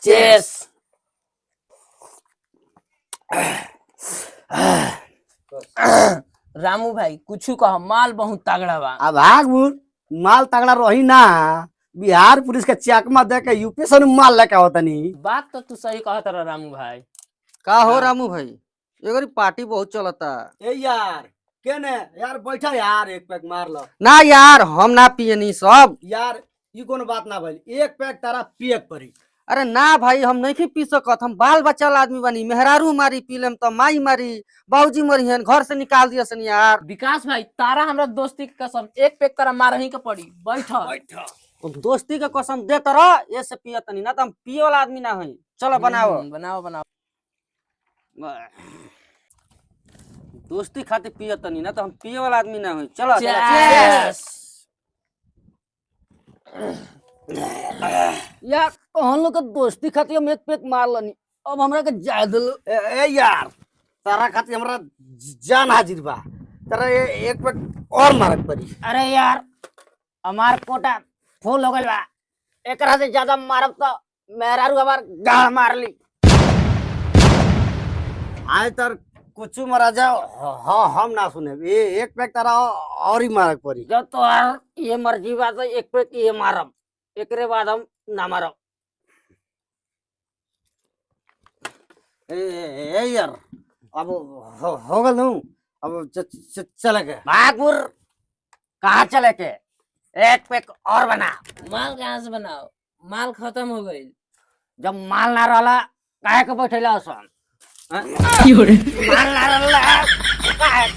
चेस। रामू भाई कुछ कह, माल बहुत तगड़ा बा। अब भाग बुर, माल तगड़ा रही ना, बिहार पुलिस के चकमा दे के यूपी से माल लेके आवतनी। बात तो तू सही कहत रह रामू भाई। का हो रामू भाई, एगरी पार्टी बहुत चलता। ए यार केने यार बैठा यार, एक पैक मार लो। ना यार हम ना पियनी सब। यार ई कोनो बात ना भइल, एक पैक तारा पिए के पड़ी। अरे ना भाई हम नहीं पी सकत, हम बाल बच्चा वाला आदमी बानी, मेहरारू मारी पी लेम त माई मारी, बाबूजी मरी, घर से निकाल दिया सन यार। विकास भाई तारा हमरा दोस्ती के कसम, एक पैक तारा मारही के पड़ी। बैठ दोस्ती के कसम दे तर ये से पियत नहीं ना त हम पिए वाला आदमी ना हई। चलो बनाओ बनाओ बनाओ। दोस्ती खातिर पियत नहीं ना त हम पिए वाला आदमी ना हई। चलो चेस। यार हम लोग के दोस्ती खातिर हम एक पेक मार लनी, अब हमरा के जाय दिल। ए यार तारा खातिर हमरा जान हाजिर बा, तारा एक पैक और मारक पड़ी। अरे यार हमार कोटा फुल हो गइल बा, एकरा से ज्यादा मारब तो मेहरारू हमार गाड़ मार ली। आज तर कुछ मरा जाओ, हाँ हम ना सुने, ये एक पैक तारा और ही मारक पड़ी। जब तोहार ये मर्जी बा तो एक पैक ये मारब, एकरे बाद हम ना मारब। ए, ए यार अब हो गल नू, अब चले के भागपुर कहाँ चले के, एक पैक और बना। माल कहाँ से बनाओ, माल खत्म हो गई। जब माल ना रहला काहे के बैठेला सन? माल ना रहला काहे?